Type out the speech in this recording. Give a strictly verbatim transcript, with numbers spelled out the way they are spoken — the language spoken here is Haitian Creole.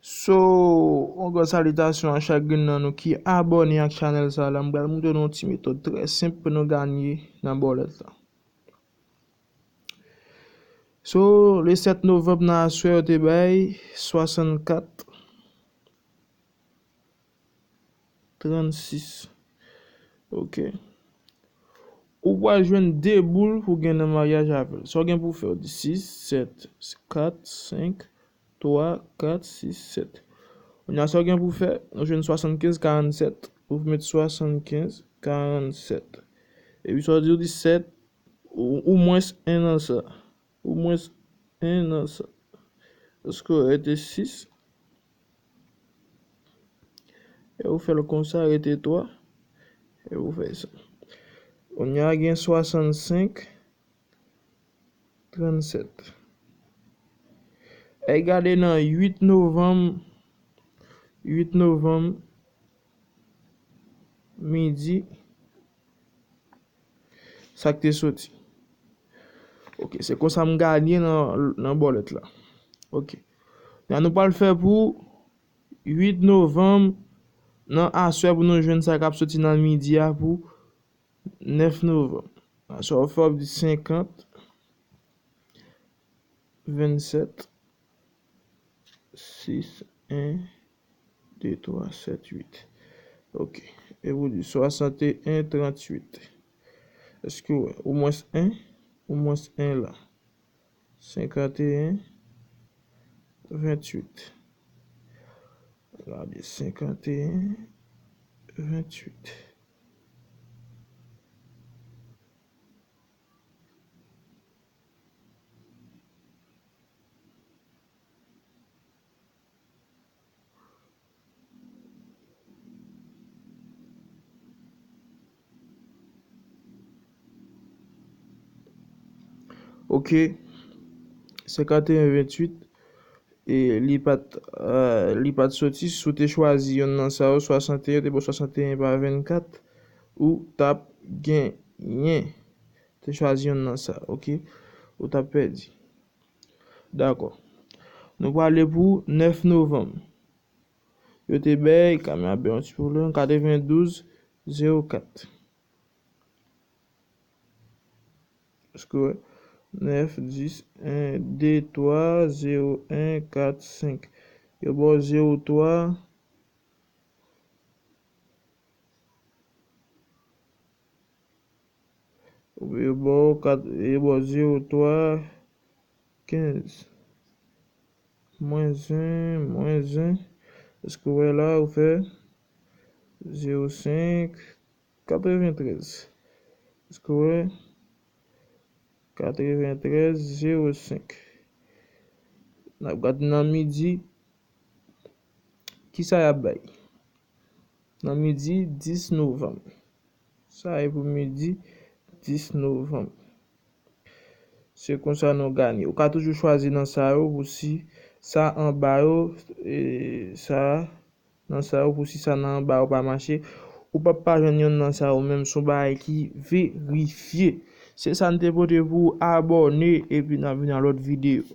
So, yon gran salitasyon a chak grenn nan nou ki abòne ak chanèl sa la. M pral montre nou yon ti metòd trè senp pou nou ganye nan bòlèt la. So, le sèt novanm nan aswè, yo te bay swasannkat trannsis. Ok. Ou pral jwenn de boul pou gen nan maryaj avè l. Sa w gen pou fè, w di sis, sèt, kat, senk, twa, kat, sis, sèt. Kounye a, sa w gen pou fè, ou jwenn swasannkenz karannsèt. Ou met swasannkenz karannsèt. Epi sa w di, ou di sèt, ou, ou mwens en nan sa. Ou mwens en nan sa. Paske w rete sis. E ou fè l konsa, rete twa. E ou fè sa. Kounye a gen swasannsenk, trannsèt. E gade nan uit novanm, uit novanm, midi, sa k te soti. Ok, se konsa m gade nan, nan bòlèt la. Ok. La, nou pral fè pou uit novanm, nan aswè pou nou jwenn sa k ap soti nan midi a pou nèf novanm. Sa w fè, w ap di senkant, vennsèt, sis, en, de, twa, sèt, uit. Ok. E pou di swasanteyen, tranntuit. Èske w wè? Ou mwens en, ou mwens en la. Senkanteyen, ventuit. Gade, senkanteyen, ventuit. Ok. Senkanteyen ventuit. E li pa t, eh, li pa t soti. Si w te chwazi yonn nan sa yo, swasanteyen, te ba w swasanteyen pa vennkat, ou t ap genyen. Te chwazi yonn nan sa, ok? Ou t ap pèdi. Dakò. Nou prale pou nèf novanm. Yo te bay, kamera bay yon ti pwoblèm, katrevendouz zewo kat. Èske w wè? Nèf, dis, en, de, twa, zewo, en, kat, senk. Yo ba w zewo twa. Yo ba w kat, yo ba w zewo twa, kenz. Mwens en, mwens en. Èske w wè la, ou fè zewo senk, katreventrèz. Èske w wè? Katreventrèz, zewo senk. N ap gade nan midi. Kisa y ap bay? Nan midi dis novanm. Sa e pou midi dis novanm. Se konsa nou ganye. Ou ka toujou chwazi nan sa yo pou si sa anba yo, e, sa, nan sa yo pou si sa nan anba yo pa mache. Ou p ap pa jwenn yonn nan sa yo menm, se yon bagay ki verifye. Se sa n te pote pou w, abòne, epi n ap vin nan lòt videyo.